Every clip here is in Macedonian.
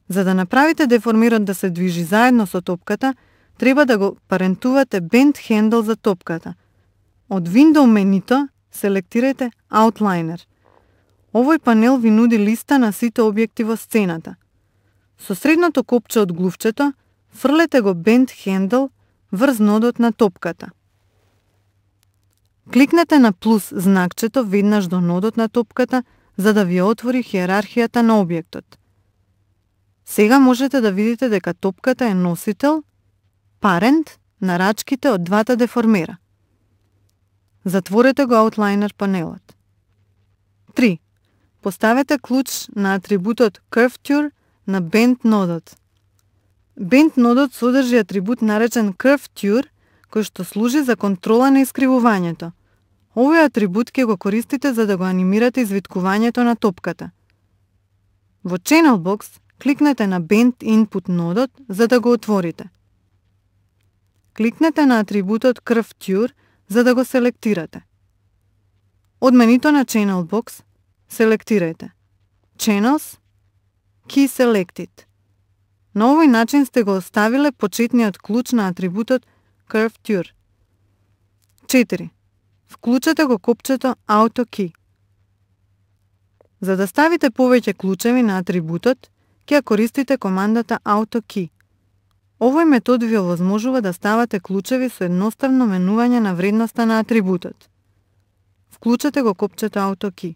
За да направите деформерот да се движи заедно со топката, треба да го парентувате bend handle за топката. Од Window менито селектирајте Outliner. Овој панел ви нуди листа на сите објекти во сцената. Со средното копче од глувчето, фрлете го bend handle врз нодот на топката. Кликнете на плюс знакчето веднаш до нодот на топката, за да ви отвори хиерархијата на објектот. Сега можете да видите дека топката е носител, парент на рачките од двата деформера. Затворете го Outliner панелот. 3. Поставете клуч на атрибутот Curvature на Bend нодот. Bend нодот содржи атрибут наречен Curvature, кој што служи за контрола на искривувањето. Овој атрибут ќе го користите за да го анимирате извиткувањето на топката. Во Channel Box кликнете на Bend Input нодот за да го отворите. Кликнете на атрибутот Curvature за да го селектирате. Од менито на Channel Box селектирајте Channels, Key Selected. На овој начин сте го оставиле почетниот клуч на атрибутот Curvature. 4. Вклучете го копчето Auto Key. За да ставите повеќе клучеви на атрибутот, ќе користите командата Auto Key. Овој метод ви овозможува да ставате клучеви со едноставно менување на вредноста на атрибутот. Вклучете го копчето Auto Key.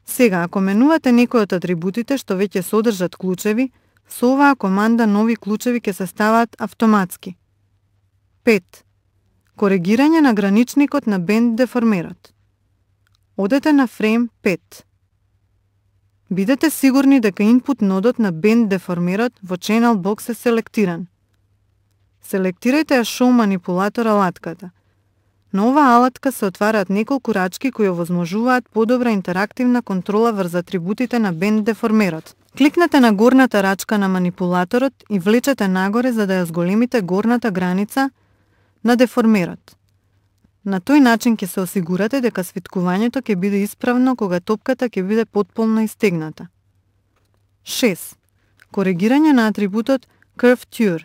Сега, ако менувате некој од атрибутите што веќе содржат клучеви, со оваа команда нови клучеви ќе се ставаат автоматски. 5. Коригирање на граничникот на Bend деформерот. Одете на фрейм 5. Бидете сигурни дека инпут нодот на Bend деформерот во Channel Box е селектиран. Селектирајте ја Show манипулатор алатката. На оваа алатка се отвараат неколку рачки кои овозможуваат подобра интерактивна контрола врз атрибутите на Bend деформерот. Кликнете на горната рачка на манипулаторот и влечете нагоре за да ја зголемите горната граница на деформерот. На тој начин ќе се осигурате дека свиткувањето ќе биде исправно кога топката ќе биде потполно истегната. 6. Коригирање на атрибутот Curvature.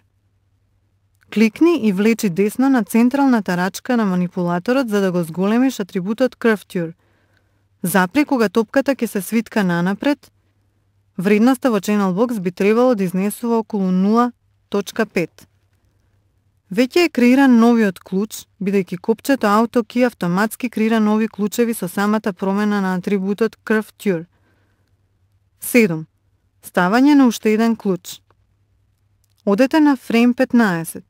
Кликни и влечи десно на централната рачка на манипулаторот за да го зголемиш атрибутот Curvature. Запри кога топката ќе се свитка нанапред, вредноста во Channel Box би требало да изнесува околу 0.5. Веќе е креиран новиот клуч, бидејќи копчето Auto Key автоматски креира нови клучеви со самата промена на атрибутот Curvature. 7. Ставање на уште еден клуч. Одете на фрейм 15.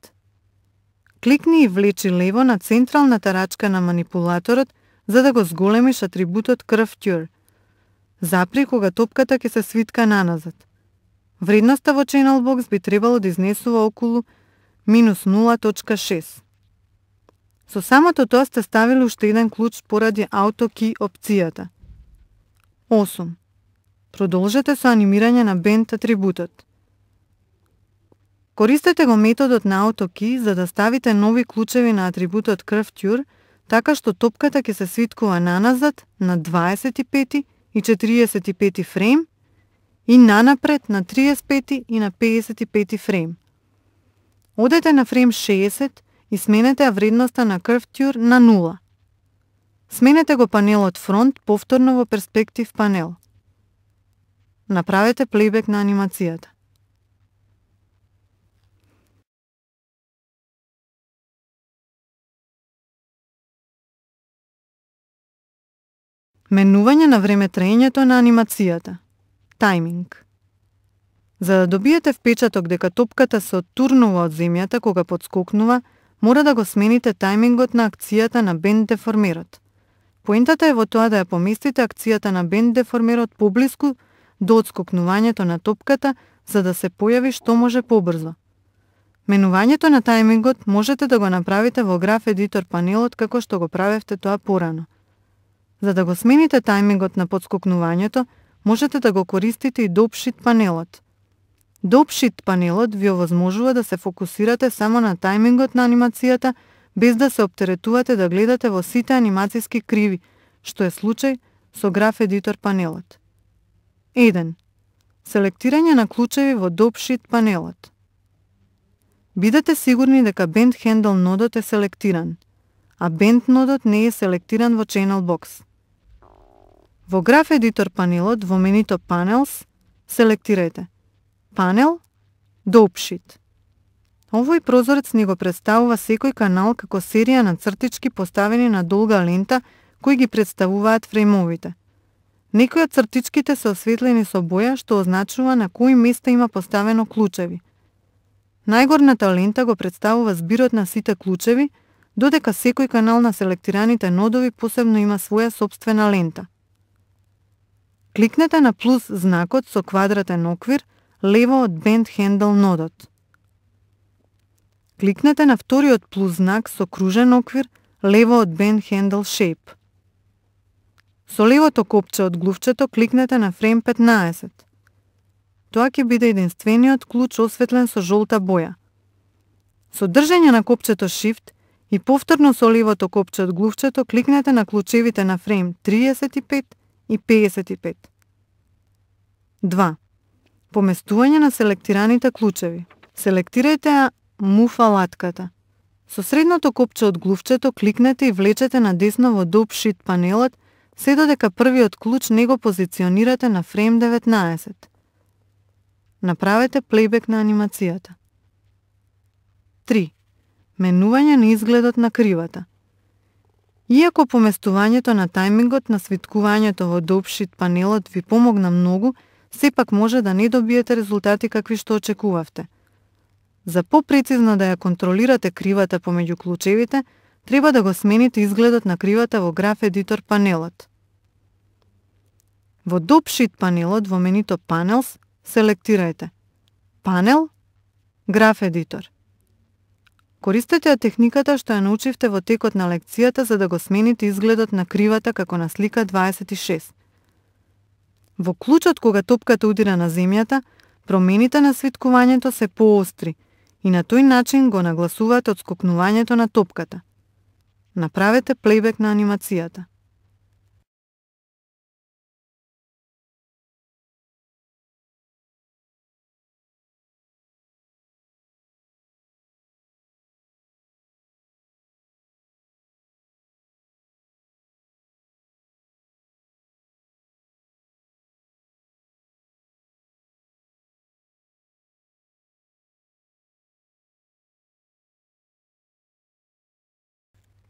Кликни и влечи лево на централната рачка на манипулаторот за да го зголемиш атрибутот Curvature. Запри кога топката ќе се свитка наназад. Вредноста во Channel Box би требало да изнесува околу минус 0.6. Со самото тоа сте ставили уште еден клуч поради Auto Key опцијата. 8. Продолжете со анимирање на Bend атрибутот. Користете го методот на Auto Key за да ставите нови клучеви на атрибутот Curvature, така што топката ќе се свиткува наназад на 25 и 45 фрейм и нанапред на 35 и на 55 фрейм. Одете на фрейм 60 и сменете ја вредноста на Curvature на 0. Сменете го панелот фронт повторно во перспектив панел. Направете плейбек на анимацијата. Менување на времетраењето на анимацијата. Тайминг. За да добиете впечаток дека топката се оттурнува од земјата кога подскокнува, мора да го смените тајмингот на акцијата на Bend деформерот. Поентата е во тоа да ја поместите акцијата на Bend деформерот поблиску до отскокнувањето на топката, за да се појави што може побрзо. Менувањето на тајмингот можете да го направите во Graph Editor панелот како што го правевте тоа порано. За да го смените тајмингот на подскокнувањето, можете да го користите и Dope Sheet панелот. Dope Sheet панелот ви овозможува да се фокусирате само на тајмингот на анимацијата, без да се оптеретувате да гледате во сите анимацијски криви, што е случај со Graph Editor панелот. 1. Селектирање на клучеви во DopSheet панелот. Бидете сигурни дека Bend Handle нодот е селектиран, а Bend нодот не е селектиран во Channel Box. Во Graph Editor панелот во менито Panels селектирајте Panel DopSheet. Овој прозорец ни го представува секој канал како серија на цртички поставени на долга лента кои ги представуваат фреймовите. Некои од цртичките се осветлени со боја што означува на кои места има поставено клучеви. Најгорната лента го представува збирот на сите клучеви, додека секој канал на селектираните нодови посебно има своја сопствена лента. Кликнете на плюс знакот со квадратен оквир лево од Bend Handle нодот. Кликнете на вториот плюс знак со кружен оквир лево од Bend Handle Shape. Со левото копче од глувчето кликнете на Frame 15. Тоа ќе биде единствениот клуч осветлен со жолта боја. Со држење на копчето Shift и повторно со левото копче од глувчето кликнете на клучевите на Frame 35 и 55. 2. Поместување на селектираните клучеви. Селектирајте ја Move алатката. Со средното копче од глувчето кликнете и влечете на десно во DopSheet панелот, се додека првиот клуч не го позиционирате на Frame 19. Направете плейбек на анимацијата. 3. Менување на изгледот на кривата. Иако поместувањето на тајмингот на свиткувањето во DopSheet панелот ви помогна многу, сепак може да не добиете резултати какви што очекувавте. За попрецизно да ја контролирате кривата помеѓу клучевите, треба да го смените изгледот на кривата во Graph Editor панелот. Во DopSheet панелот во менито Panels селектирајте Panel Graph Editor. Користете ја техниката што ја научивте во текот на лекцијата за да го смените изгледот на кривата како на слика 26. Во клучот кога топката удира на земјата, промените на свиткувањето се поостри и на тој начин го нагласуваат одскокнувањето на топката. Направете плейбек на анимацијата.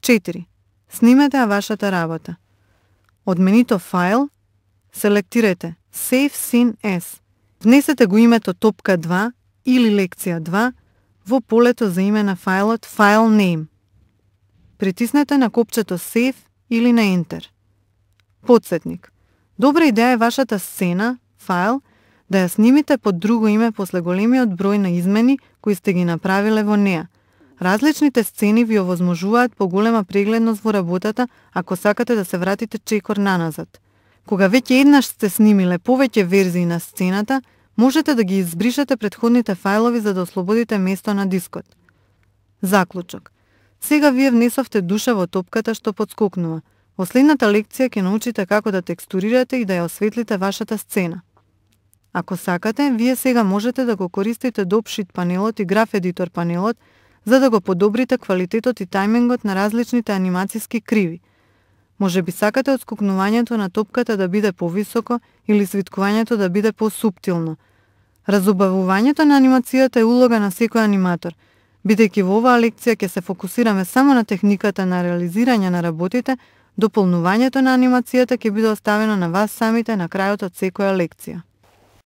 Четири. Снимете ја вашата работа. Од менито Файл, селектирајте Save Scene As. Внесете го името топка 2 или лекција 2 во полето за име на фајлот File Name. Притиснете на копчето Save или на Enter. Подсетник. Добра идеја е вашата сцена, файл, да ја снимите под друго име после големиот број на измени кои сте ги направиле во неа. Различните сцени ви овозможуваат поголема прегледност во работата ако сакате да се вратите чекор наназад. Кога веќе еднаш сте снимиле повеќе верзии на сцената, можете да ги избришете претходните фајлови за да ослободите место на дискот. Заклучок. Сега вие внесовте душа во топката што подскокнува. Во следната лекција ќе научите како да текстурирате и да ја осветлите вашата сцена. Ако сакате, вие сега можете да го користите DopSheet панелот и Graph Editor панелот за да го подобрите квалитетот и тајмингот на различните анимацијски криви. Може би сакате одскокнувањето на топката да биде повисоко или свиткувањето да биде посуптилно. Разубавувањето на анимацијата е улога на секој аниматор. Бидејќи во оваа лекција ќе се фокусираме само на техниката на реализирање на работите, дополнувањето на анимацијата ќе биде оставено на вас самите на крајот од секоја лекција.